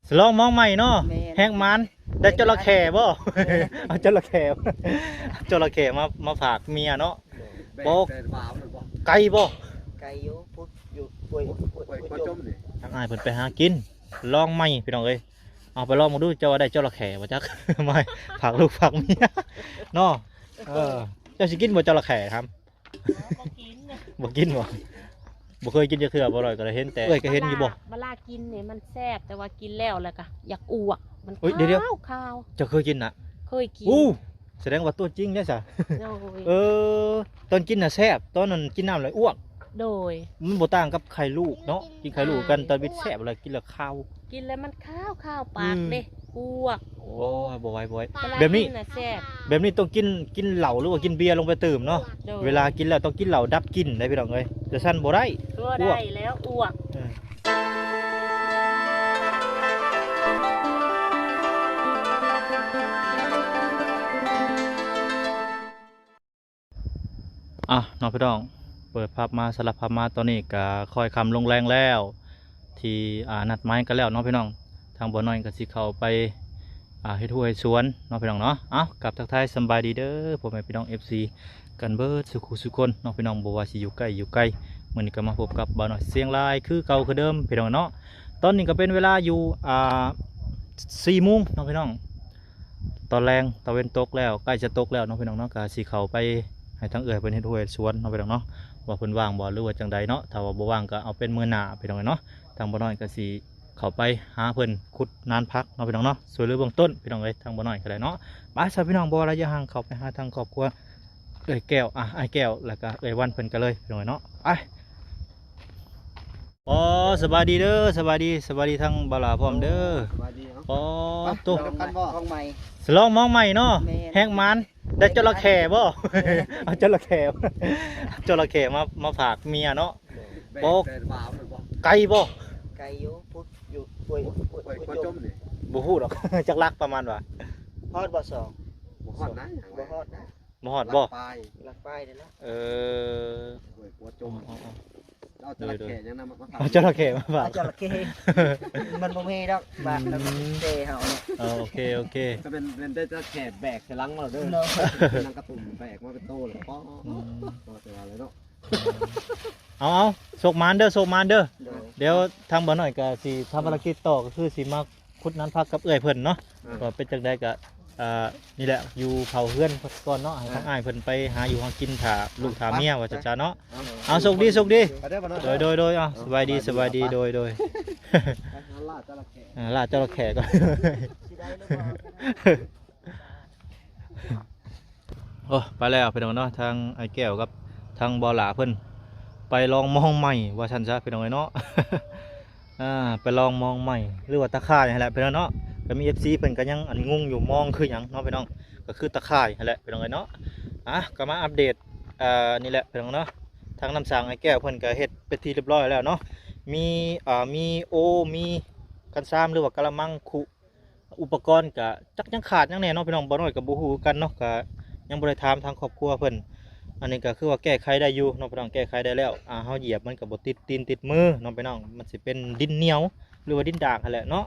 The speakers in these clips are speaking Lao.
ສະຫຼອງມອງໃໝ່ເນາະ. ແມ່ນ ແຮງໝານ. ໄດ້ຈະລະແຂ້ບໍ່? ແມ່ນ ເອົາຈະລະແຂ້ ຈະລະແຂ້ມາ ມາຝາກເມຍເນາະ. ແບກ ບໍ່ ແບກ ແບກ ແບກ ໄກບໍ່? ໄກຢູ່ ພຸ້ນຢູ່ ຫ້ວຍ ຫ້ວຍ ຫ້ວຍ ຫ້ວຍຈົມນີ້. ທາງອ້າຍເພິ່ນໄປຫາກິນ ລອງໃໝ່ພີ່ນ້ອງເອີຍ. ເອົາໄປລອງເບິ່ງດູ ເຈົ້າວ່າໄດ້ຈະລະແຂ້ບໍ່ຈັກ ມາຝາກລູກຝາກເມຍເນາະ. ເອີ ເຈົ້າຊິກິນບໍ່ຈະລະແຂ້? ຖາມ. ບໍ່ກິນ ບໍ່ກິນບໍ່? ບໍ່ເຄີຍກິນຈັກເທື່ອ. ບໍ່ລອຍກໍໄດ້ເຫັນແຕ່ ເອື້ອຍກໍເຫັນຢູ່ບໍ່? ບັກຫຼ້າ ບັກຫຼ້າກິນນີ້ມັນແຊບ ແຕ່ວ່າກິນແລ້ວ ແລ້ວກໍຢາກອວກ ມັນ ໂອ້ຍ ດຽວໆ ຄາວໆ. ເຈົ້າເຄີຍກິນນະ? ເຄີຍກິນ. ໂອ້ ສະແດງວ່າຕົວຈິງເດ້ຊະ. ໂດຍ. ເອີ ຕອນກິນນະແຊບ ຕອນນັ້ນກິນນ້ຳແລ້ວອວກ. ໂດຍ. ມັນບໍ່ຕ່າງກັບໄຂ່ລູກເນາະ. ກິນໄຂ່ລູກກັນ ຕອນບິດແຊບແລ້ວ ກິນແລ້ວຄາວ. ກິນແລ້ວມັນຄາວໆ ປາກເດ້ ອືມ ອວກ. ໂອ້ຍ ບໍ່ໄຫວ ບໍ່ໄຫວ. ບັກຫຼ້າ ແບບນີ້ ກິນນະແຊບ. ແບບນີ້ຕ້ອງກິນ ກິນເຫຼົ້າ ຫຼືວ່າກິນເບຍລົງໄປຕື່ມເນາະ. ໂດຍ. ເວລາກິນແລ້ວຕ້ອງກິນເຫຼົ້າດັບກິ່ນໄດ໋ພີ່ນ້ອງເອີຍ. ຈະຊັ້ນບໍ່ໄດ້ ບໍ່ໄດ້ແລ້ວ ອວກ ອວກ. ເອີ ອ່ະເນາະພີ່ນ້ອງ ເປີດພາບມາ ສະຫຼັບພາບມາ ຕອນນີ້ກະຄ່ອຍຄ່ຳລົງແລງແລ້ວ ທີ່ ອ່າ ນັດໝາຍກັນແລ້ວເນາະພີ່ນ້ອງ. ທາງບ່າວນ້ອຍກໍຊິເຂົ້າໄປ ອ່າ ເຮັດຮົ້ວເຮັດສວນເນາະພີ່ນ້ອງເນາະ. ເອົ້າ ກັບທັກທາຍສຳບາຍດີເດີ ພໍ່ແມ່ພີ່ນ້ອງ ເອັຟຊີ ກັນເບິດສູ່ຄູ່ສູ່ຄົນເນາະພີ່ນ້ອງ ບໍ່ວ່າຊິຢູ່ໃກ້ຢູ່ໄກ. ມື້ນີ້ກໍມາພົບກັບບ່າວນ້ອຍຊຽງລາຍຄືເກົ່າຄືເດີມພີ່ນ້ອງເນາະ. ຕອນນີ້ກໍເປັນເວລາຢູ່ ອ່າ ສີ່ໂມງເນາະພີ່ນ້ອງ. ຕອນແລງຕາເວັນຕົກແລ້ວ ໃກ້ຈະຕົກແລ້ວເນາະພີ່ນ້ອງເນາະ. ກະຊິເຂົ້າໄປໃຫ້ທາງເອື້ອຍເພິ່ນເຮັດຮົ້ວເຮັດສວນເນາະພີ່ນ້ອງເນາະ ວ່າເພິ່ນວ່າງບໍ່ ຫຼືວ່າຈັ່ງໃດເນາະ. ຖ້າວ່າບໍ່ວ່າງກໍເອົາເປັນມື້ໜ້າພີ່ນ້ອງເອີຍເນາະ. ທາງບ່າວນ້ອຍກໍຊິເຂົ້າໄປຫາເພິ່ນຂຸດນານຜັກເນາະພີ່ນ້ອງເນາະ ຊ່ວຍເຫຼືອເບື້ອງຕົ້ນພີ່ນ້ອງເອີຍ. ທາງບ່າວນ້ອຍກໍໄດ້ເນາະ. ໄປຊະພີ່ນ້ອງ ບໍ່ລະຢະຫ່າງ ເຂົ້າໄປຫາທາງຄອບຄົວເອື້ອຍແກ້ວ ອ່າ ອ້າຍແກ້ວ ແລ້ວກໍເອື້ອຍວັນເພິ່ນກັນເລີຍພີ່ນ້ອງເນາະ. ໄປ. ອໍ ສະບາຍດີເດີ ສະບາຍດີ ສະບາຍດີທາງບ່າວຫຼ້າພ້ອມເດີ. ສະບາຍດີເນາະ. ອໍ ໄປ ໂຕ ໄປນຳກັນບໍ່? ຂອງໃໝ່ ສະຫຼອງມອງໃໝ່ເນາະ. ແມ່ນ ແຮງໝານ. ໄດ້ຈະລະແຂ້ບໍ່? ແມ່ນ ເອົາຈະລະແຂ້ ຈະລະແຂ້ມາ ມາຝາກເມຍເນາະ. ແບກ ບໍ່ ແບກ ແບກ ບໍ່ ໄກບໍ່? ໄກຢູ່ ພຸ້ນຢູ່ ຫ້ວຍ ຫ້ວຍ ຫ້ວຍ ຫ້ວຍຈົມນີ້. ບໍ່ຮູ້ດອກ ຈັກຫຼັກປະມານວ່າ ຮອດບໍ່ ສອງ ບໍ່ຮອດນະ ບໍ່ຮອດນະ. ບໍ່ຮອດບໍ່? ຫຼັກປາຍ ຫຼັກປາຍນີ້ແຫຼະ. ເອີ ໂອ້ຍ ຫົວຈົມ. ເອົາ ເອົາ ເອົາ ເອົາຈະລະແຂ້ຫຍັງນຳມາຝາກ? ເອົາຈະລະແຂ້ມາຝາກ. ເອົາຈະລະແຂ້ ມັນບໍ່ມີດອກ ບາດ ອືມ ແຕ່ເຮົາເນາະ. ເອີ ໂອເຄ ໂອເຄ ຖ້າເປັນ ເປັນໄດ້ຈະລະແຂ້ແບກໃສ່ຫຼັງມາເດີ. ເນາະ ນັ່ງກະຕຸ່ມແບກມາເປັນໂຕເລີຍ. ອໍ ອືມ ໂຕເສຍຫຼາຍເນາະ. ເອົາ ເອົາ ໂຊກໝານເດີ ໂຊກໝານເດີ. ໂດຍ. ດຽວທາງບ່າວນ້ອຍກໍຊິທຳພາລະກິດຕໍ່ ກໍຄືຊິມາ ຂຸດນານຜັກກັບເອື້ອຍເພິ່ນເນາະ. ອ່າ ວ່າເປັນຈັ່ງໃດກໍ ອ່າ ນີ້ແຫຼະ ຢູ່ເຝົ້າເຮືອນກ່ອນເນາະ ໃຫ້ ອ່າ ທາງອ້າຍເພິ່ນໄປຫາຢູ່ຫາກິນ ຖ້າລູກຖ້າເມຍ ໄປ ວ່າຊັ້ນຊະເນາະ. ເອົາ ເອົາ ໂຊກດີ ໂຊກດີ. ໄປເດີ ໂດຍ ໂດຍ ໂດຍ. ເອົາ ສະບາຍດີ ສະບາຍດີ. ໂດຍ ໂດຍ. ໄປຫາລ່າຈະລະແຂ້. ອ່າ ລ່າຈະລະແຂ້ກ່ອນ. ຊິໄດ້ຫຼືບໍ່? ໂອ້ ໄປແລ້ວພີ່ນ້ອງເນາະ ທາງອ້າຍແກ້ວກັບທາງບ່າວຫຼ້າເພິ່ນໄປລອງມອງໃໝ່ວ່າຊັ້ນຊະພີ່ນ້ອງເອີຍເນາະ. ອ່າ ໄປລອງມອງໃໝ່ ຫຼືວ່າຕາຂ່າຍຫັ້ນແຫຼະພີ່ນ້ອງເນາະ. ກໍມີເອັຟຊີເພິ່ນກໍຍັງອັນງົງຢູ່ ມອງຄືຫຍັງເນາະພີ່ນ້ອງ ກໍຄືຕາຂ່າຍຫັ້ນແຫຼະພີ່ນ້ອງເອີຍເນາະ. ອ່າ ກໍມາອັບເດດ ອ່າ ນີ້ແຫຼະພີ່ນ້ອງເນາະ ທາງນ້ຳສ້າງອ້າຍແກ້ວເພິ່ນກໍເຮັດເປັນທີ່ຮຽບຮ້ອຍແລ້ວເນາະ. ມີ ອ່າ ມີໂອ ມີຄັນຊາມ ຫຼືວ່າກະລະມັງ ຄຸ ອຸປະກອນກະຈັກຍັງຂາດຫຍັງແດ່ເນາະພີ່ນ້ອງ ບ່າວນ້ອຍກໍບໍ່ຮູ້ຄືກັນເນາະ ກະຍັງບໍ່ໄດ້ຖາມທາງຄອບຄົວເພິ່ນ. ອັນນີ້ກະຄືວ່າແກ້ໄຂໄດ້ຢູ່ເນາະພີ່ນ້ອງ ແກ້ໄຂໄດ້ແລ້ວ. ອ່າ ເຮົາຢຽບມັນກະບໍ່ຕິດຕີນຕິດມືເນາະພີ່ນ້ອງ ມັນຊິເປັນດິນໜຽວ ຫຼືວ່າດິນດາກຫັ້ນແຫຼະເນາະ.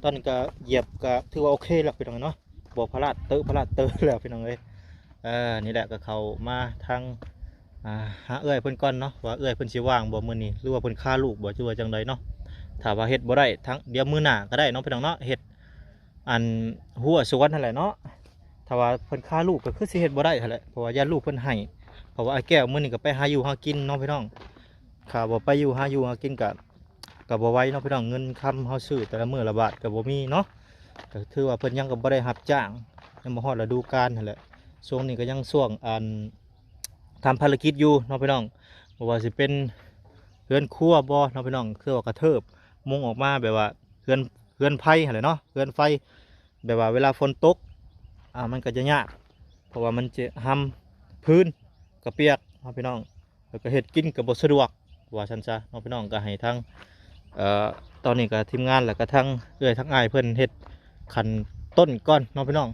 ຕອນນີ້ກະຢຽບກະຖືວ່າໂອເຄແລ້ວພີ່ນ້ອງເນາະ ບໍ່ພະລາດເຕີພະລາດເຕີແລ້ວພີ່ນ້ອງເອີຍ. ເອີ ນີ້ແຫຼະ ກະເຂົ້າມາທາງ ອ່າ ຫາເອື້ອຍເພິ່ນກ່ອນເນາະ ວ່າເອື້ອຍເພິ່ນຊິວ່າງບໍ່ມື້ນີ້ ຫຼືວ່າເພິ່ນຄາລູກບໍ່ ຫຼືວ່າຈັ່ງໃດເນາະ. ຖ້າວ່າເຮັດບໍ່ໄດ້ ທາງ ດຽວມື້ໜ້າກໍໄດ້ເນາະພີ່ນ້ອງເນາະ ເຮັດ ອັນ ຮົ້ວສວນຫັ້ນແຫຼະເນາະ. ຖ້າວ່າເພິ່ນຄາລູກກໍຄືຊິເຮັດບໍ່ໄດ້ຫັ້ນແຫຼະ ເພາະວ່າຢ້ານລູກເພິ່ນໄຫ້. ເພາະວ່າອ້າຍແກ້ວມື້ນີ້ກໍໄປຫາຢູ່ຫາກິນເນາະພີ່ນ້ອງ ຖ້າບໍ່ໄປຢູ່ຫາຢູ່ຫາກິນກໍ ກໍບໍ່ໄຫວເນາະພີ່ນ້ອງ. ເງິນຄຳເຮົາຊື້ແຕ່ລະມື້ລະບາດກໍບໍ່ມີເນາະ ກໍຖືວ່າເພິ່ນຍັງກໍບໍ່ໄດ້ຮັບຈ້າງ ຍັງບໍ່ຮອດລະດູການຫັ້ນແຫຼະ. ຊ່ວງນີ້ກໍຍັງຊ່ວງ ອັນ ທຳພາລະກິດຢູ່ເນາະພີ່ນ້ອງ ບໍ່ວ່າຊິເປັນເຮືອນຄົວບໍ່ເນາະພີ່ນ້ອງ ຄືວ່າກະເທີບມຸງອອກມາແບບວ່າເຮືອນ ເຮືອນໄຟຫັ້ນແຫຼະເນາະ ເຮືອນໄຟ ແບບວ່າເວລາຝົນຕົກ ອ່າ ມັນກໍຈະຍາກ ເພາະວ່າມັນຈະຮຳພື້ນກະປຽກເນາະພີ່ນ້ອງ ແລ້ວກໍເຮັດກິນກໍບໍ່ສະດວກວ່າຊັ້ນຊະເນາະພີ່ນ້ອງ. ກໍໃຫ້ທາງ ເອີ ຕອນນີ້ກໍທີມງານ ແລ້ວກໍທາງເອື້ອຍທາງອ້າຍເພິ່ນເຮັດຂັ້ນຕົ້ນກ່ອນເນາະພີ່ນ້ອງ.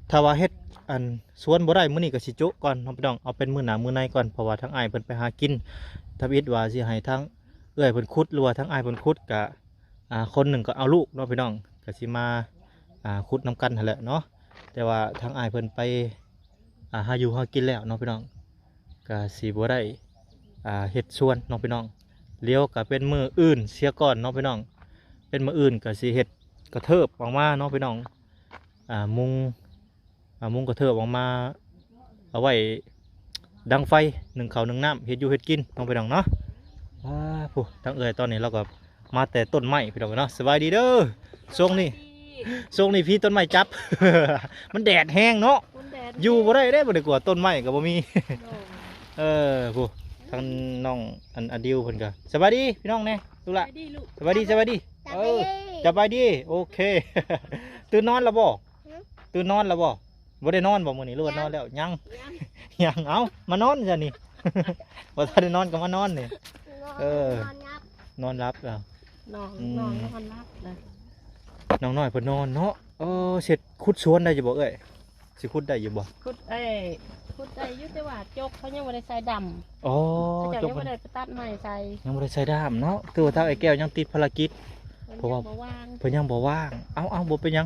ຖ້າວ່າເຮັດ ອັນ ສວນບໍ່ໄດ້ມື້ນີ້ກໍຊິໂຈະກ່ອນເນາະພີ່ນ້ອງ ເອົາເປັນມື້ໜ້າມື້ໃນກ່ອນ ເພາະວ່າທາງອ້າຍເພິ່ນໄປຫາກິນ. ທຳອິດວ່າຊິໃຫ້ທາງເອື້ອຍເພິ່ນຂຸດ ຫຼືວ່າທາງອ້າຍເພິ່ນຂຸດ ກະ ອ່າ ຄົນໜຶ່ງກໍເອົາລູກເນາະພີ່ນ້ອງ ກໍຊິມາ ອ່າ ຂຸດນຳກັນຫັ້ນແຫຼະເນາະ. ແຕ່ວ່າທາງອ້າຍເພິ່ນໄປ ອ່າ ຫາຢູ່ຫາກິນແລ້ວເນາະພີ່ນ້ອງ ກໍຊິບໍ່ໄດ້ ອ່າ ເຮັດສວນເນາະພີ່ນ້ອງ. ລຽວກໍເປັນມື້ອື່ນເສຍກ່ອນເນາະພີ່ນ້ອງ. ເປັນມື້ອື່ນກໍຊິເຮັດກະເທີບອອກມາເນາະພີ່ນ້ອງ. ອ່າ ມຸງ ອ່າ ມຸງກະເທີບອອກມາ ເອົາໄວ້ດັງໄຟ ໜຶ້ງເຂົ້າໜຶ້ງນ້ຳ ເຮັດຢູ່ເຮັດກິນເນາະພີ່ນ້ອງເນາະ. ອ່າ ຜູ້ ທາງເອື້ອຍຕອນນີ້ລາວກໍມາແຕ່ຕົ້ນໄມ້ພີ່ນ້ອງເນາະ. ສະບາຍດີເດີ. ຊ່ວງນີ້ ຊ່ວງນີ້ຜີຕົ້ນໄມ້ຈັບ ມັນແດດແຮງເນາະ ມັນແດດແຮງ ຢູ່ບໍ່ໄດ້ເດ້ ບໍ່ໄດ້ກວາດ ຕົ້ນໄມ້ກໍບໍ່ມີ. ໂດຍ ເອີ ຜູ້ ທາງນ້ອງອັນ ອາດິວເພິ່ນກໍ ສະບາຍດີພີ່ນ້ອງແດ່ ລູກຫຼານ. ສະບາຍດີ ສະບາຍດີ ສະບາຍດີ ເອີ ສະບາຍດີ ໂອເຄ. ຕື່ນນອນແລ້ວບໍ່? ຫື? ຕື່ນນອນແລ້ວບໍ່? ບໍ່ໄດ້ນອນບໍ່ມື້ນີ້ ຫຼືວ່ານອນແລ້ວ? ຍັງ ຍັງ ຍັງ. ເອົ້າ ມານອນຊະນີ້ ບໍ່ທັນໄດ້ນອນກໍມານອນນີ້. ນອນ ເອີ ນອນຫຼັບ ນອນຫຼັບແລ້ວ. ນ້ອງ ອືມ ນ້ອງນອນຫຼັບແລ້ວ ນ້ອງນ້ອຍເພິ່ນນອນເນາະ. ເອີ ເສັດ ຂຸດສວນໄດ້ຢູ່ບໍ່ເອື້ອຍ? ຊິຂຸດໄດ້ຢູ່ບໍ່? ຂຸດ ເອີຍ ຂຸດໄດ້ຢູ່ ແຕ່ວ່າຈົກເຂົາຍັງບໍ່ໄດ້ໃສ່ດຳ. ອໍ ເຂົາເຈົ້າຍັງບໍ່ໄດ້ໄປຕັດໄມ້ໃສ່ ຍັງບໍ່ໄດ້ໃສ່ດຳເນາະ. ຄືວ່າທາງອ້າຍແກ້ວຍັງຕິດພາລະກິດ ເພິ່ນ ເພາະວ່າ ຍັງບໍ່ວ່າງ ເພິ່ນຍັງບໍ່ວ່າງ. ເອົາ ເອົາ ບໍ່ເປັນຫຍັງ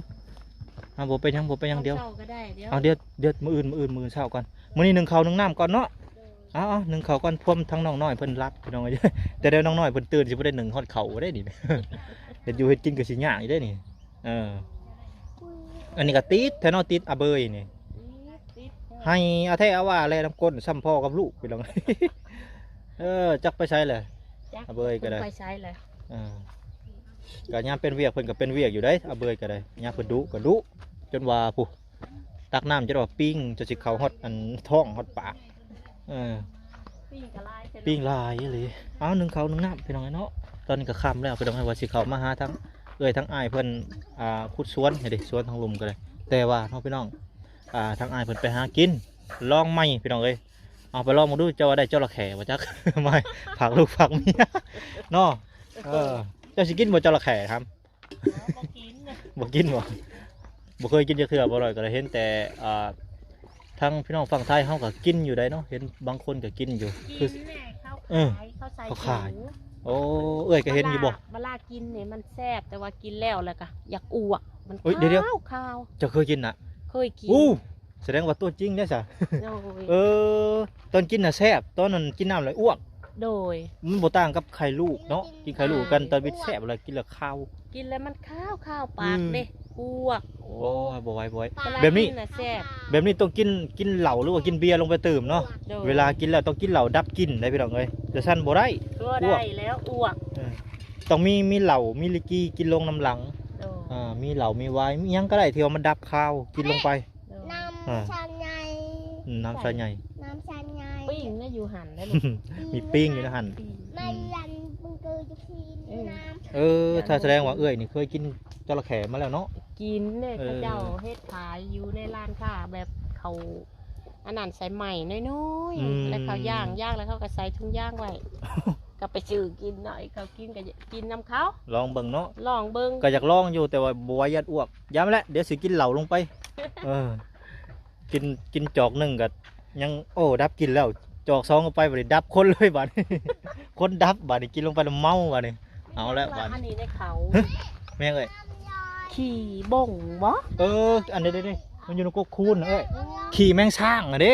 ເອົາ ບໍ່ເປັນຫຍັງ ບໍ່ເປັນຫຍັງ. ດຽວ ເຊົ້າກໍໄດ້ ດຽວ ເອົາ ດຽວ ດຽວ ມື້ອື່ນ ມື້ອື່ນ ມື້ອື່ນເຊົ້າກ່ອນ. ມື້ນີ້ໜຶ້ງເຂົ້າໜຶ້ງນ້ຳກ່ອນເນາະ. ໂດຍ ເອົາໆ ໜຶ້ງເຂົ້າກ່ອນ ພວມທັງນ້ອງນ້ອຍເພິ່ນຫຼັບ ພີ່ນ້ອງເອີຍ. ແຕ່ດຽວນ້ອງນ້ອຍເພິ່ນຕື່ນ ຊິບໍ່ໄດ້ໜຶ້ງຮອດເຂົ້າເດ້ນີ້ ເຮັດຢູ່ເຮັດກິນກໍຊິຍາກຢູ່ເດ້ນີ້. ເອີ ອັນນີ້ກໍຕິດແທ້ເນາະ ຕິດອາເບີຍນີ້. ຕິດ ຕິດ ໃຫ້ອາແທ້ອາວ່າແລນຳກົ້ນ ສ່ຳພໍ່ກັບລູກ ພີ່ນ້ອງ. ເອີ ຈັກໄປໃສແຫຼະ ຈັກ ອາເບີຍກໍໄດ້ ເພິ່ນໄປໃສແຫຼະ. ເອີ ກໍຍາມເປັນວຽກເພິ່ນກໍເປັນວຽກຢູ່ເດ້ ອາເບີຍກໍໄດ້. ຍາມເພິ່ນດຸກໍດຸ ຈົນວ່າ ຜູ້ ຕັກນ້ຳຈົນວ່າປີ້ງ ຈົນຊິເຂົ້າຮອດອັນທ້ອງຮອດປາກ. ເອີ ປີ້ງກໍຫຼາຍ ປີ້ງຫຼາຍອີ່ຫຼີ. ເອົາ ໜຶ້ງເຂົ້າໜຶ້ງນ້ຳ ພີ່ນ້ອງເອີຍເນາະ. ຕອນນີ້ກໍຄ່ຳແລ້ວ ພີ່ນ້ອງເອີຍ ວ່າຊິເຂົ້າມາຫາທາງເອື້ອຍທາງອ້າຍເພິ່ນ ອ່າ ຂຸດສວນໃຫ້ເດ້ ສວນທາງລຸ່ມກໍໄດ້. ແຕ່ວ່າເນາະ ພີ່ນ້ອງ ອ່າ ທາງອ້າຍເພິ່ນໄປຫາກິນ ລອງໃໝ່ ພີ່ນ້ອງເອີຍ. ເອົາ ໄປລອງເບິ່ງດູ ເຈົ້າວ່າໄດ້ຈໍລະແຂ້ບໍ່ຈັກ ມາຝາກລູກຝາກເມຍເນາະ. ເອີ ເຈົ້າຊິກິນບໍ່ຈໍລະແຂ້ ຖາມ? ບໍ່ກິນ ບໍ່ກິນບໍ່? ບໍ່ເຄີຍກິນຈັກເທື່ອ ບໍ່ລອຍກໍໄດ້ເຫັນແຕ່ ອ່າ ທາງພີ່ນ້ອງຝັ່ງໄທເຮົາກໍກິນຢູ່ໄດ໋ເນາະ ເຫັນບາງຄົນກໍກິນຢູ່. ຄື ເອີ ເຂົາຂາຍ ເຂົາໃສ່ ເຂົາຂາຍ ໂອ້ ເອື້ອຍກໍເຫັນຢູ່ບໍ່? ເວລາ ເວລາກິນນີ້ມັນແຊບ ແຕ່ວ່າກິນແລ້ວ ແລ້ວກໍຢາກອວກ ມັນ ໂອ້ຍ ດຽວໆ ຄາວໆ. ເຈົ້າເຄີຍກິນນະ? ເຄີຍກິນ. ໂອ້ ສະແດງວ່າຕົວຈິງເດ້ຊະ. ໂດຍ ເອີ ຕອນກິນນະແຊບ ຕອນນັ້ນກິນນ້ຳແລ້ວອວກ. ໂດຍ ມັນບໍ່ຕ່າງກັບໄຂ່ລູກເນາະ ກິນໄຂ່ລູກກັນ ຕອນບິດແຊບແລ້ວກິນແລ້ວຄາວ ກິນແລ້ວມັນຄາວ ຄາວປາກເດ້ ອືມ ອວກ. ໂອ້ຍ ບໍ່ໄຫວ ບໍ່ໄຫວ. ປາ ແບບນີ້ ກິນນະແຊບ ແບບນີ້ຕ້ອງກິນ ກິນເຫຼົ້າ ຫຼືວ່າກິນເບຍລົງໄປຕື່ມເນາະ. ໂດຍ ເວລາກິນແລ້ວຕ້ອງກິນເຫຼົ້າດັບກິ່ນໄດ໋ ພີ່ນ້ອງເອີຍ ຈັ່ງຊັ້ນບໍ່ໄດ້ ກໍ ອວກ ໄດ້ແລ້ວອວກ. ເອີ ຕ້ອງມີ ມີເຫຼົ້າ ມີລິກີ ກິນລົງນຳຫຼັງ. ໂດຍ ອ່າ ມີເຫຼົ້າ ມີໄວນ໌ ມີຫຍັງກໍໄດ້ທີ່ວ່າມັນດັບຄາວ ກິນລົງໄປ. ໂດຍ ນ້ຳ ອ່າ ຊາໃຫຍ່ ອືມ ນ້ຳຊາໃຫຍ່ ນ້ຳຊາໃຫຍ່ ປີ້ງນະ ຢູ່ຫັ້ນນະລູກ. ມີປີ້ງຢູ່ໃນຫັ້ນ ປີ້ງ ອືມ ມັນຍັນມັນຄືຈະກິນ ເອີ ນ້ຳ. ເອີ ຖ້າສະແດງວ່າເອື້ອຍນີ້ເຄີຍກິນຈໍລະແຂ້ມາແລ້ວເນາະ. ກິນເດ້ ເອີ ເຂົາເຈົ້າເຮັດຂາຍຢູ່ໃນຮ້ານຄ້າ ແບບເຂົາ ອັນນັ້ນໃສ່ໄມ້ນ້ອຍໆ ອືມ ແລ້ວເຂົາຍ່າງ ຍ່າງແລ້ວເຂົາກໍໃສ່ຖົງຢາງໄວ້ ກໍໄປຊື້ກິນໜ້ອຍ ເຂົາກິນກໍກິນນຳເຂົາ. ລອງເບິ່ງເນາະ ລອງເບິ່ງ ກໍຢາກລອງຢູ່ ແຕ່ວ່າບໍ່ໄຫວ ຢ້ານອວກ. ຢ່າມາແຫຼະ ດຽວຊິກິນເຫຼົ້າລົງໄປ. ເອີ ກິນ ກິນຈອກໜຶ່ງກໍຍັງ ໂອ້ ດັບກິ່ນແລ້ວ ຈອກສອງເຂົ້າໄປ ບັດນີ້ດັບຄົນເລີຍ ບັດນີ້ ຄົນດັບ ບັດນີ້ກິນລົງໄປແລ້ວເມົາ ບັດນີ້. ເອົາແລ້ວບັດ ອັນນີ້ໄດ້ເຂົາ ແມ່ນເອີຍ ຂີ້ບົ້ງບໍ່? ເອີ ອັນເດ້ໆ ມັນຢູ່ໃນກົກຄູນນະເອີຍ ອືມ ຂີ້ແມງຊ້າງນະເດ້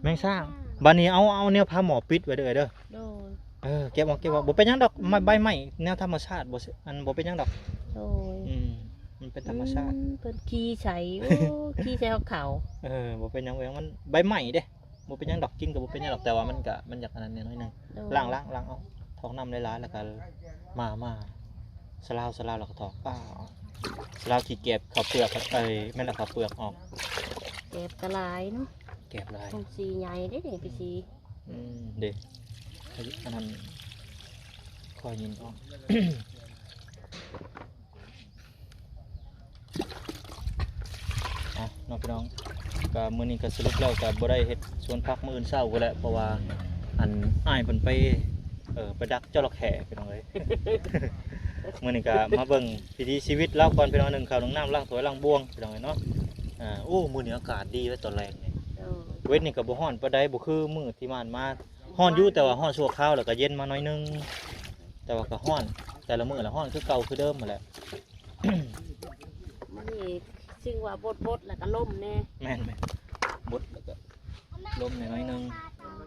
ແມງຊ້າງ. ບັດນີ້ເອົາ ເອົາແນວຝາໝໍ້ປິດໄວ້ເດີເອີຍເດີ. ໂດຍ ເອີ ເກັບເອົາ ເກັບເອົາ ບໍ່ເປັນຫຍັງດອກ ໄມ້ ໃບໄມ້ແນວທຳມະຊາດ ບໍ່ ອັນ ບໍ່ເປັນຫຍັງດອກ. ໂດຍ ອືມ ມັນເປັນທຳມະຊາດ ອືມ ເພິ່ນຂີ້ໃສ່ ໂອ້ ຂີ້ໃສ່ເຂົາ. ເອີ ບໍ່ເປັນຫຍັງ ມັນໃບໄມ້ເດ້. ບໍ່ເປັນຫຍັງດອກ ກິນກໍບໍ່ເປັນຫຍັງດອກ ແຕ່ວ່າມັນກະ ມັນຢາກອັນນັ້ນແດ່ໜ້ອຍໜຶ່ງ. ໂດຍ ລ້າງ ລ້າງ ລ້າງເອົາ ຖອກນ້ຳຫຼາຍໆ ແລ້ວກໍມາ ມາ ສະລາວ ສະລາວ ແລ້ວກໍຖອກ ປ້າ ສະລາວຂີ້ແກບເຂົ້າເປືອກ ເອີຍ ແມ່ນແລ້ວ ເຂົ້າເປືອກອອກ ແກບກໍຫຼາຍເນາະ ແກບຫຼາຍ ຂອງສີໃຫຍ່ເດ້ນີ້ ໄປສີ ອືມ ເດ້ ອັນນັ້ນ ຄອຍຍິງອອກ. ອ່ະເນາະພີ່ນ້ອງ ກໍມື້ນີ້ກໍສະຫຼຸບແລ້ວກໍບໍ່ໄດ້ເຮັດສວນຜັກມື້ອື່ນເຊົ້າພຸ້ນແຫຼະ ເພາະວ່າອັນອ້າຍເພິ່ນໄປ ເອີ ໄປດັກຈໍລະແຂ້ພີ່ນ້ອງເອີຍ. ມື້ນີ້ກໍມາເບິ່ງວິຖີຊີວິດລາວກ່ອນພີ່ນ້ອງ ໜຶ້ງເຂົ້າໜຶ້ງນ້ຳ ລ້າງຖ້ວຍລ້າງບ່ວງພີ່ນ້ອງເອີຍເນາະ. ອ່າ ໂອ້ ມື້ນີ້ອາກາດດີເວີຍຕອນແລງນີ້ ເອີ ເວັນນີ້ກໍບໍ່ຮ້ອນປານໃດ ບໍ່ຄືມື້ທີ່ຜ່ານມາ ຮ້ອນຢູ່ ແຕ່ວ່າຮ້ອນຊົ່ວຄາວ ແລ້ວກໍເຢັນມາໜ້ອຍໜຶ່ງ ແຕ່ວ່າກໍຮ້ອນ ແຕ່ລະມື້ລະຮ້ອນຄືເກົ່າຄືເດີມຫັ້ນແຫຼະ. ມື້ນີ້ຊິວ່າບົດໆ ແລ້ວກໍລົມແດ່. ແມ່ນໆ ບົດແລ້ວກໍລົມແດ່ໜ້ອຍໜຶ່ງ.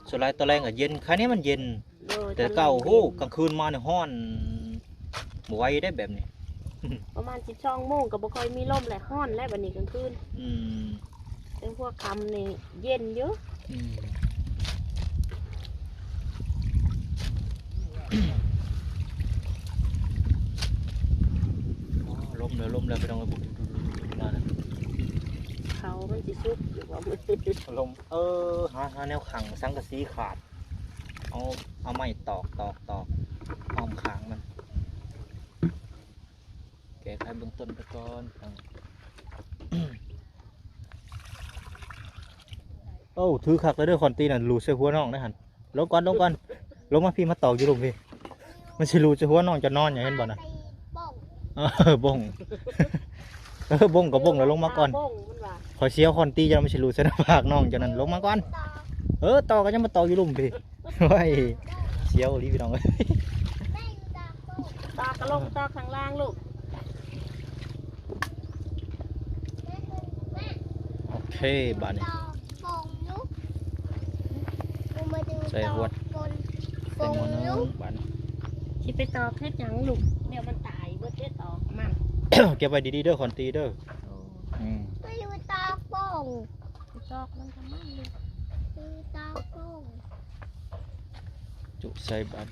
ສ່ວນຫຼາຍຕອນແລງກໍເຢັນ, ຄາວນີ້ມັນເຢັນ. ໂດຍ ແຕ່ເກົ່າ ຕອນແລງເຢັນ. ໂຫ ກາງຄືນມານີ້ຮ້ອນ ບໍ່ໄຫວເດ້ແບບນີ້. ປະມານສິບສອງໂມງກໍບໍ່ຄ່ອຍມີລົມແລ້ວ, ຮ້ອນແລ້ວບັດນີ້ກາງຄືນ. ອືມ ແຕ່ຫົວຄ່ຳນີ້ເຢັນຢູ່. ອືມ ອໍ ລົມແລ້ວ ລົມແລ້ວ ພີ່ນ້ອງເອີຍ. ມາແລ້ວ ເຂົາມັນຊິສຸກຢູ່ບໍ່? ລົມ ເອີ ຫາ ຫາແນວຂັງສັງກະສີຂາດ. ເອົາ ເອົາໄມ້ຕອກ ຕອກ ຕອກອ້ອມຂ້າງມັນ. ແກ້ໄຂເບື້ອງຕົ້ນໄປກ່ອນ. ໂອ້ ຖືຄັກແລ້ວເດີ ຄອນຕີນະ ຫຼຸດໃສ່ຫົວນ້ອງໄດ້ຫັ້ນ. ລົງກ່ອນ ລົງກ່ອນ ລົງມາພີ້ ມາຕອກຢູ່ລຸ່ມພີ້. ມັນຊິຫຼຸດໃສ່ຫົວນ້ອງເຈົ້ານອນຢູ່ ເຫັນບໍ່ນະ? ເອີ ບົ້ງ ເອີ ບົ້ງກໍບົ້ງແລ້ວ ລົງມາກ່ອນ. ບົ້ງມັນວ່າ ຂ້ອຍສຽວຄອນຕີເຈົ້າ ມັນຊິຫຼຸດໃສ່ໜ້າຜາກນ້ອງເຈົ້ານັ້ນ. ລົງມາກ່ອນ. ເອີ ຕອກກໍຍັງມາຕອກຢູ່ລຸ່ມພີ້. ໂອ້ຍ ສຽວອີ່ຫຼີພີ່ນ້ອງເອີຍ. ຕອກກະລົງ ຕອກຂ້າງລ່າງລູກ. ໂອເຄ ບາດນີ້ ຕອກປົງຢູ່ ໃສ່ຫວດ ຕອກປົງ ໃສ່ໝໍ້ໜຶ່ງ ປົງຢູ່ ບາດນີ້. ຊິໄປຕອກເຮັດຫຍັງລູກ? ດຽວມັນຕາຍເບິດເດ້ ຕອກມັນ. ເກັບໄວ້ດີໆເດີ ຄອນຕີເດີ. ໂອ້ ອືມ ໄປຢູ່ຕອກປົງ. ໄປຕອກມັນທຳໄມລູກ? ໄປຕອກປຸ້ງ. ຈຸໃສ່ບາດ.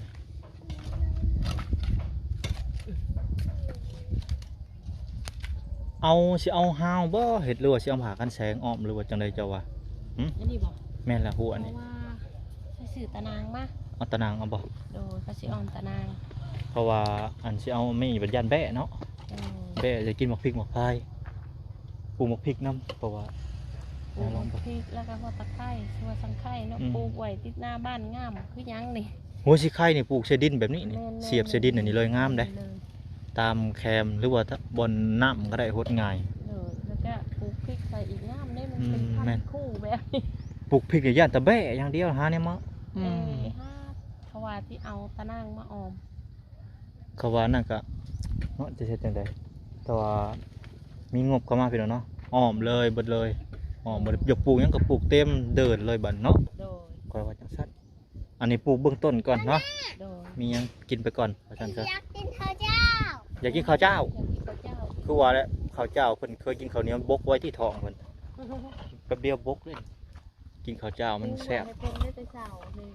ເອົາ ຊິເອົາຮາວບໍ່ເຮັດ ຫຼືວ່າຊິເອົາຜ້າກັນແສງອ້ອມ ຫຼືວ່າຈັ່ງໃດເຈົ້າວ່າ? ຫຶ? ອັນນີ້ບໍ່? ແມ່ນລະ ຫົວອັນນີ້. ເພາະວ່າຂ້ອຍຊື້ຕາໜ່າງມາ. ເອົາຕາໜ່າງເອົາບໍ່? ໂດຍ ຂ້ອຍຊິອ້ອມຕາໜ່າງ. ເພາະວ່າອັນຊິເອົາມີບັດຢ້ານແບ້ເນາະ. ໂດຍ ແບ້ຈະກິນໝາກພິກໝາກພາຍ. ປູກໝາກພິກນຳ ເພາະວ່າ ປູກໝາກພິກ ແລ້ວກໍຫົວຕະໄຄ ຫົວສັງໄຄເນາະ. ອືມ ປູກໄວ້ຕິດໜ້າບ້ານ ງາມຄືຫຍັງນີ້. ຫົວສີໄຄນີ້ປູກໃສ່ດິນແບບນີ້ນີ້. ແມ່ນໆ ສຽບໃສ່ດິນອັນນີ້ເລີຍ ງາມເດ້. ນີ້ເລີຍ ຕາມແຄມ ຫຼືວ່າບ່ອນນ້ຳກໍໄດ້ ຫົດງ່າຍ. ໂດຍ ແລ້ວກໍປູກພິກໃສ່ອີກ ງາມເດ້. ມັນເປັນ ອືມ ພັນ ແມ່ນ ຄູ່ແບບນີ້. ປູກພິກນີ້ຢ້ານແຕ່ແບ້ຢ່າງດຽວ ຫາແນວມາ. ອືມ ເອີ ຫາ ເພາະວ່າຊິເອົາຕາໜ່າງມາອ້ອມ. ເຂົາວ່ານັ້ນກະເນາະ ຈະເຮັດຈັ່ງໃດ ແຕ່ວ່າມີງົບເຂົ້າມາພີ່ນ້ອງເນາະ ອ້ອມເລີຍເບິດເລີຍ ອ້ອມເບິດ. ຢາກປູກຫຍັງກໍປູກເຕັມເດີ່ນເລີຍບັດເນາະ. ໂດຍ ຂ້ອຍວ່າຈັ່ງຊັ້ນ. ອັນນີ້ປູກເບື້ອງຕົ້ນກ່ອນເນາະ. ໂດຍ ມີຫຍັງກິນໄປກ່ອນວ່າຊັ້ນຊະ. ຢາກກິນເຂົ້າເຈົ້າ ຢາກກິນເຂົ້າເຈົ້າ. ຢາກກິນເຂົ້າເຈົ້າ. ຄືວ່າແຫຼະ ເຂົ້າເຈົ້າເພິ່ນເຄີຍກິນເຂົ້າໜຽວບົກໄວ້ທີ່ທ້ອງເພິ່ນ ແປັບດຽວບົກເລີຍ. ກິນເຂົ້າເຈົ້າມັນແຊບ. ໃຫ້ເພິ່ນໄດ້ແຕ່ເຊົ້ານີ້.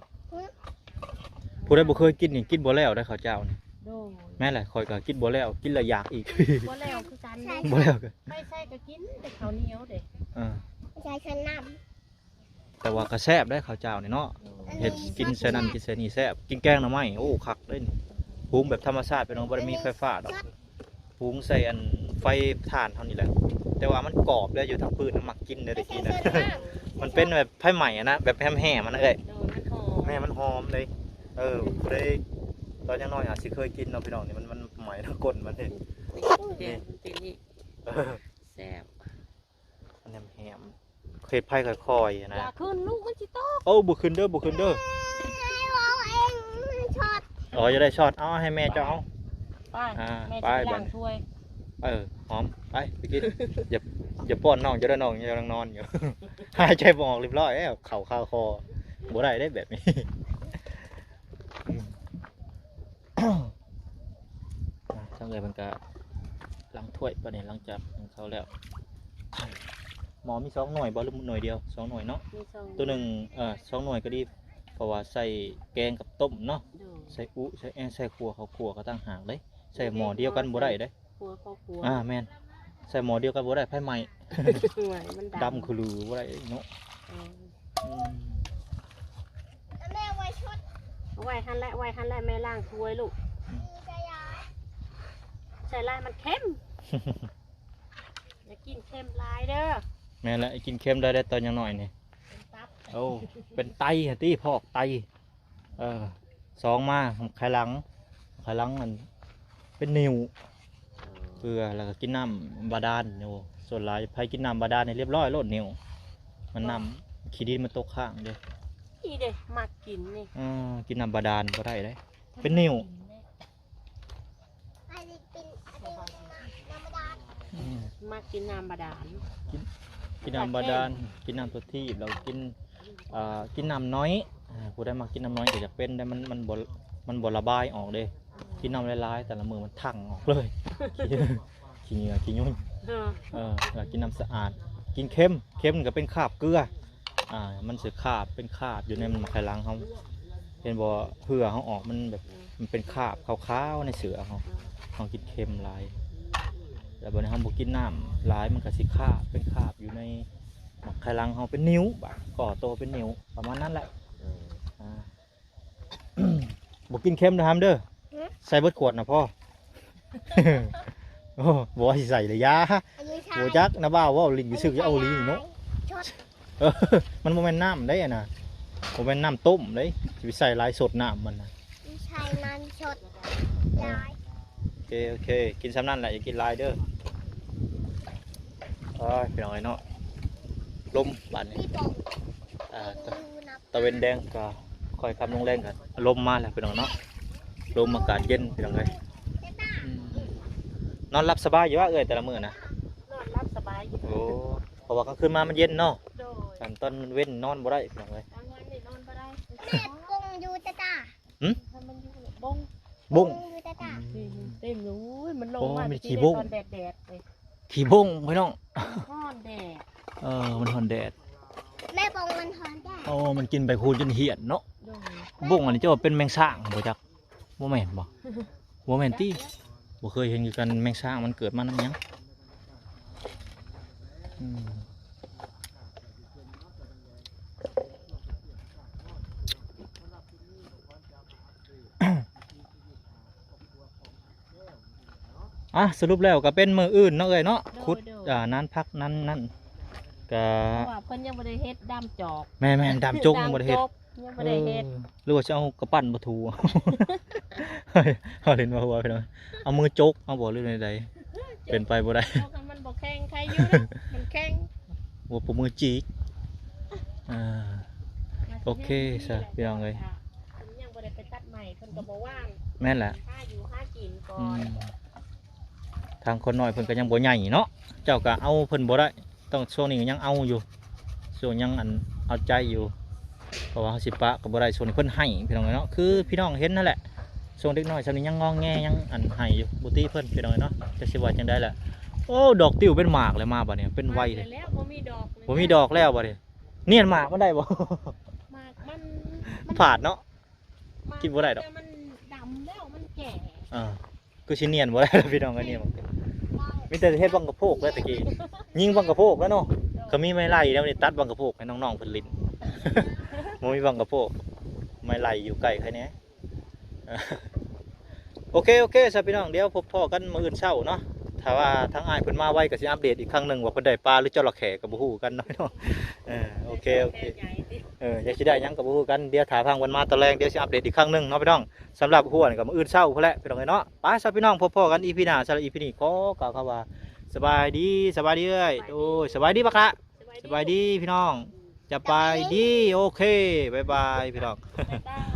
ຜູ້ໃດບໍ່ເຄີຍກິນນີ້ ກິນບໍ່ແລ້ວໄດ໋ເຂົ້າເຈົ້ານີ້. ໂດຍ ແມ່ນແຫຼະ ຂ້ອຍກໍກິນບໍ່ແລ້ວ ກິນແລ້ວຢາກອີກ. ບໍ່ແລ້ວຄືກັນເດ້. ບໍ່ແລ້ວ ໄປໃສກໍກິນແຕ່ເຂົ້າໜຽວເດ້. ເອີ ໃສ່ຂະນ້ຳ ແຕ່ວ່າກໍແຊບໄດ໋ເຂົ້າເຈົ້ານີ້ເນາະ. ໂດຍ ເຮັດກິນໃສ່ນັ້ນກິນໃສ່ນີ້ແຊບ. ກິນແກງໜໍ່ໄມ້ ໂອ້ ຄັກເດ້ນີ້. ປຸງແບບທຳມະຊາດ ພີ່ນ້ອງ ບໍ່ໄດ້ມີໄຟຟ້າດອກ. ປຸງໃສ່ອັນໄຟຖ່ານເຮົານີ້ແຫຼະ ແຕ່ວ່າມັນກອບແລ້ວ ຢູ່ທາງພື້ນມັກກິນເດ້ ໄດ້ກິນນະ. ມັນເປັນແບບໄຟໄໝ້ນະ ແບບແຫ້ມໆ ມັນເອີຍ. ໂດຍ ມັນຫອມ. ແມ່ນ ມັນຫອມເດ້. ເອີ ຜູ້ໃດຕອນຍັງນ້ອຍອາດຊິເຄີຍກິນເນາະ ພີ່ນ້ອງ ນີ້ ມັນ ມັນໄໝ້ທາງກົ້ນມັນເດ້. ນີ້ ນີ້ ເປັນນີ້ ເອີ ແຊບ. ອັນແຮມໆ ເຮັດໄຟຄ່ອຍໆນະ. ຢ່າຂຶ້ນລູກ ມັນຊິຕົກ. ໂອ້ ບໍ່ຂຶ້ນເດີ ບໍ່ຂຶ້ນເດີ. ໃຫ້ເວົ້າເອງ ມັນຊັອດ. ອໍ ຢາກໄດ້ຊັອດ ເອົາໃຫ້ແມ່ເຈົ້າເອົາ. ໄປ ອ່າ ແມ່ຈະໄປ ໄປລ້າງຖ້ວຍ. ເອີ ຫອມ ໄປ ໄປກິນ. ຢ່າ ຢ່າປ້ອນນ້ອງເຈົ້າເດີ ນ້ອງເຈົ້າຍັງນອນຢູ່. ຫາຍໃຈບໍ່ອອກ ຮຽບຮ້ອຍແລ້ວ ເຂົ້າຄາຄໍ ບໍ່ໄດ້ເດ້ແບບນີ້. ອືມ ອ່າ ທາງເອື້ອຍເພິ່ນກະລ້າງຖ້ວຍບາດນີ້ ຫຼັງຈາກກິນເຂົ້າແລ້ວ. ໝໍ້ມີສອງໜ່ວຍບໍ່ ຫຼືໜ່ວຍດຽວ? ສອງໜ່ວຍເນາະ. ມີສອງ ໂຕໜຶ່ງ ເອີ ສອງໜ່ວຍກໍດີ ເພາະວ່າໃສ່ແກງກັບຕົ້ມເນາະ. ໂດຍ ໃສ່ອຸ ໃສ່ແອງ ໃສ່ຂົ້ວ ເຂົ້າຂົ້ວກໍຕ່າງຫາກເດ້. ໃສ່ໝໍ້ດຽວກັນບໍ່ໄດ້ເດ້. ຄົວຄອບຄົວ ອ່າ ແມ່ນ ໃສ່ໝໍ້ດຽວກັນບໍ່ໄດ້ ໄຟໄໝ້. ໄຟໄໝ້ ມັນດຳ ດຳຄືລືບໍ່ໄດ້ເນາະ. ເອີ ອືມ ແມ່ໄວ້ຊຸດ ໄວ້ຫັ້ນແຫຼະ ໄວ້ຫັ້ນແຫຼະ ແມ່ລ້າງຖ້ວຍລູກ. ອືມ ໃສ່ຫຼາຍມັນເຄັມ. ຢ່າກິນເຄັມຫຼາຍເດີ. ແມ່ນແຫຼະ ກິນເຄັມໄດ້ແຕ່ຕອນຍັງນ້ອຍນີ້. ເປັນຕັບ ໂອ້ ເປັນໄຕຫັ້ນຕິ ພອກໄຕ. ເອີ ສອງມາໄຂ່ຫຼັງ ໄຂ່ຫຼັງມັນເປັນໜິ້ວ ເອີ ເພື່ອ ແລ້ວກໍກິນນ້ຳບາດານຢູ່. ສ່ວນຫຼາຍໃຜກິນນ້ຳບາດານນີ້ລຽບຮ້ອຍໂລດໜິ້ວ ມັນນ້ຳ ບໍ່ ຂີ້ດິນມັນຕົກຄ້າງເດ້. ນີ້ເດ້ ມັກກິນນີ້ ເອີ ກິນນ້ຳບາດານບໍ່ໄດ້ເດ້ ເປັນໜິ້ວ. ກິນແລ້ວ ອືມ ມັກກິນນ້ຳບາດານ ກິນ ກິນນ້ຳບາດານ ກິນນ້ຳຕົວທີບ ແລ້ວກິນ ເອີ ກິນນ້ຳໜ້ອຍ. ອ່າ ຜູ້ໃດມັກກິນນ້ຳໜ້ອຍກໍຢາກເປັນໄດ້ ມັນ ມັນບໍ່ ມັນບໍ່ລະບາຍອອກເດ້. ກິນນ້ຳຫຼາຍໆ ແຕ່ລະມື້ມັນຖັ່ງອອກເລີຍ ຂີ້ເຫຍື້ອຂີ້ຍຸ່ຍ. ເອີ ເອີ ແລ້ວກິນນ້ຳສະອາດ ກິນເຄັມ ເຄັມກໍເປັນຄາບເກືອ. ອ່າ ມັນຊິຄາບ ເປັນຄາບຢູ່ໃນໝາກໄຂ່ຫຼັງເຮົາ ເຫັນບໍ່? ເຫື່ອເຮົາອອກ ມັນແບບ ມັນເປັນຄາບຂາວໆໃນເສື້ອເຮົາ ເຮົາກິນເຄັມຫຼາຍ. ແລ້ວບັດນີ້ເຮົາບໍ່ກິນນ້ຳຫຼາຍ ມັນກໍຊິຄາບ ເປັນຄາບຢູ່ໃນໝາກໄຂ່ຫຼັງເຮົາ ເປັນໜິວ ບາດ ກໍໂຕເປັນໜິວ ປະມານນັ້ນແຫຼະ. ເອີ ອ່າ ບໍ່ກິນເຄັມເດີ ຫຳເດີ. ຫື? ໃສ່ເບິດຂວດນະພໍ. ໂອ້ ບໍ່ວ່າຊິໃສ່ເລີຍ ຢ່າ. ອັນນີ້ໃສ່ ບໍ່ຈັກນະ ບ່າວເວົ້າຫຼິ້ນຊື່ໆ ຢ່າເອົາລີເນາະ. ເອີ ມັນບໍ່ແມ່ນນ້ຳເດ້ອັນນະ ບໍ່ແມ່ນນ້ຳຕົ້ມເດ້ ຊິໄປໃສ່ຫຼາຍ ສົດນ້ຳມັນນະ. ໃສ່ນ້ຳສົດຫຼາຍ. ໂອເຄ ໂອເຄ ກິນສ່ຳນັ້ນແຫຼະ ຢ່າກິນຫຼາຍເດີ. ໂອ້ຍ ພີ່ນ້ອງເອີຍເນາະ ລົມບາດນີ້ ອ່າ ຕາເວັນແດງກໍຄ່ອຍຄ່ຳລົງແລງກໍລົມມາແລ້ວ ພີ່ນ້ອງເນາະ ລົມອາກາດເຢັນ ພີ່ນ້ອງເອີຍ. ອືມ ນອນຫຼັບສະບາຍຢູ່ຫວາເອື້ອຍ ແຕ່ລະມື້ນະ? ນອນຫຼັບສະບາຍຢູ່. ໂອ້ ເພາະວ່າກາງຄືນມາມັນເຢັນເນາະ. ໂດຍ ຄັນຕອນເວັນນອນບໍ່ໄດ້ ພີ່ນ້ອງເອີຍ. ກາງວັນນີ້ນອນບໍ່ໄດ້. ແມ່ ບົ້ງຢູ່ຕາຕາ. ຫຶ? ມັນຢູ່ບົ້ງ ບົ້ງ ຢູ່ຕາຕາ. ອືມ ເຕັມເລີຍ ໂອ້ຍ ມັນລົງມາ ໂອ້ ມີແຕ່ຂີ້ບົ້ງ ຕອນແດດໆເລີຍ. ຂີ້ບົ້ງ ພີ່ນ້ອງ ຮ້ອນແດດ. ເອີ ມັນຮ້ອນແດດ ແມ່ ບົ້ງມັນຮ້ອນແດດ. ໂອ້ ມັນກິນໃບຄູນຈົນຫ້ຽນເນາະ. ໂດຍ ບົ້ງອັນນີ້ຈະວ່າເປັນແມງຊ້າງບໍ່ຈັກ. ບໍ່ແມ່ນບໍ່? ບໍ່ແມ່ນຕິ? ບໍ່ເຄີຍເຫັນຄືກັນ ແມງຊ້າງມັນເກີດມານຳຫຍັງ? ອືມ ອ່ະ ສະຫຼຸບແລ້ວກໍເປັນມື້ອື່ນເນາະເອື້ອຍເນາະ. ໂດຍ ຂຸດ ໂດຍ ອ່າ ນານຜັກ ນານນັ້ນ ກະ ເພາະວ່າເພິ່ນຍັງບໍ່ໄດ້ເຮັດດາມຈອກ. ແມ່ນໆ ດາມຈົກຍັງບໍ່ໄດ້ເຮັດ ດາມຈົກ ຍັງບໍ່ໄດ້ເຮັດ. ເອີ ຫຼືວ່າຊິເອົາກະປັ້ນມາຖູ ເຮົາຫຼິ້ນມາຫົວ ພີ່ນ້ອງ ເອົາມືຈົກເອົາບໍ່ ຫຼືແນວໃດ? ເປັນໄປບໍ່ໄດ້. ຈົກໃຫ້ມັນບໍ່ແຂງ ໄຄຢູ່ເນາະ ມັນແຂງ ຫົວປະມືຈີກ. ອ່າ ໂອເຄຊະ ພີ່ນ້ອງເອີຍ ເພິ່ນຍັງບໍ່ໄດ້ໄປຕັດໄມ້ ເພິ່ນກໍບໍ່ວ່າງ. ແມ່ນແຫຼະ ຫາຢູ່ຫາກິນກ່ອນ. ອືມ ທາງຄົນນ້ອຍເພິ່ນກໍຍັງບໍ່ໃຫຍ່ເນາະ ເຈົ້າກໍເອົາເພິ່ນບໍ່ໄດ້. ຕ້ອງ ຊ່ວງນີ້ກໍຍັງເອົາຢູ່ ຊ່ວງຍັງອັນເອົາໃຈຢູ່ ເພາະວ່າເຮົາຊິປະກໍບໍ່ໄດ້. ຊ່ວງນີ້ເພິ່ນໄຫ້ ພີ່ນ້ອງເອີຍເນາະ ຄືພີ່ນ້ອງເຫັນນັ້ນແຫຼະ. ຊ່ວງເດັກນ້ອຍຊ່ຳນີ້ຍັງງອແງ ຍັງອັນໄຫ້ຢູ່ ບໍ່ຕິເພິ່ນ ພີ່ນ້ອງເອີຍເນາະ. ຈັກຊິວ່າຈັ່ງໃດລະ. ໂອ້ ດອກຕິ້ວເປັນໝາກແລ້ວ ມາບັດນີ້ເປັນໄວເລີຍ. ມາແລ້ວ ບໍ່ມີດອກເລີຍ ບໍ່ມີດອກແລ້ວບັດນີ້. ນຽນໝາກມັນໄດ້ບໍ່? ໝາກມັນ ມັນ ພາດເນາະ. ກິນບໍ່ໄດ້ດອກ ແຕ່ມັນດຳແລ້ວ ມັນແກ່. ອ່າ ຄືຊິນຽນບໍ່ໄດ້ລະ ພີ່ນ້ອງເອີຍ ນີ້ມັນ ມີແຕ່ເຮັດບັ້ງກະໂພກແລ້ວຕະກີ້ ຍິງບັ້ງກະໂພກແລ້ວເນາະ. ໂດຍ ກໍມີໄມ້ໄລ່ແລ້ວນີ້ ຕັດບັ້ງກະໂພກໃຫ້ນ້ອງໆເພິ່ນຫຼິ້ນ. ບໍ່ມີບັ້ງກະໂພກ ໄມ້ໄລ່ຢູ່ໃກ້ໃຄແດ່. ໂອເຄ ໂອເຄຊະ ພີ່ນ້ອງ ດຽວພົບພໍ້ກັນມື້ອື່ນເຊົ້າເນາະ. ຖ້າວ່າທາງອ້າຍເພິ່ນມາໄວ ກໍຊິອັບເດດອີກຄັ້ງໜຶ່ງ ວ່າເພິ່ນໄດ້ປາ ຫຼື ຈະລະເຂ້ ກໍບໍ່ຮູ້ກັນເນາະ ພີ່ນ້ອງ. ເອີ ໂອເຄ ໂອເຄ ເອີ ຢາກຊິໄດ້ຫຍັງກໍບໍ່ຮູ້ກັນ. ດຽວຖ້າທາງເພິ່ນມາຕອນແລງ ດຽວຊິອັບເດດອີກຄັ້ງໜຶ່ງເນາະ ພີ່ນ້ອງ. ສຳລັບຮົ້ວນີ້ກໍມື້ອື່ນເຊົ້າພຸ້ນແຫຼະ ພີ່ນ້ອງເອີຍເນາະ. ໄປຊະ ພີ່ນ້ອງ ພົບພໍ້ກັນອີພີໜ້າ. ສຳລັບອີພີນີ້ ຂໍກ່າວຄຳວ່າ ສະບາຍດີ ສະບາຍດີເອື້ອຍ. ໂອ້ຍ ສະບາຍດີບັກຫຼ້າ. ສະບາຍດີພີ່ນ້ອງ ສະບາຍດີ. ໂອເຄ ບາຍບາຍ ພີ່ນ້ອງ. ບາຍບາຍ.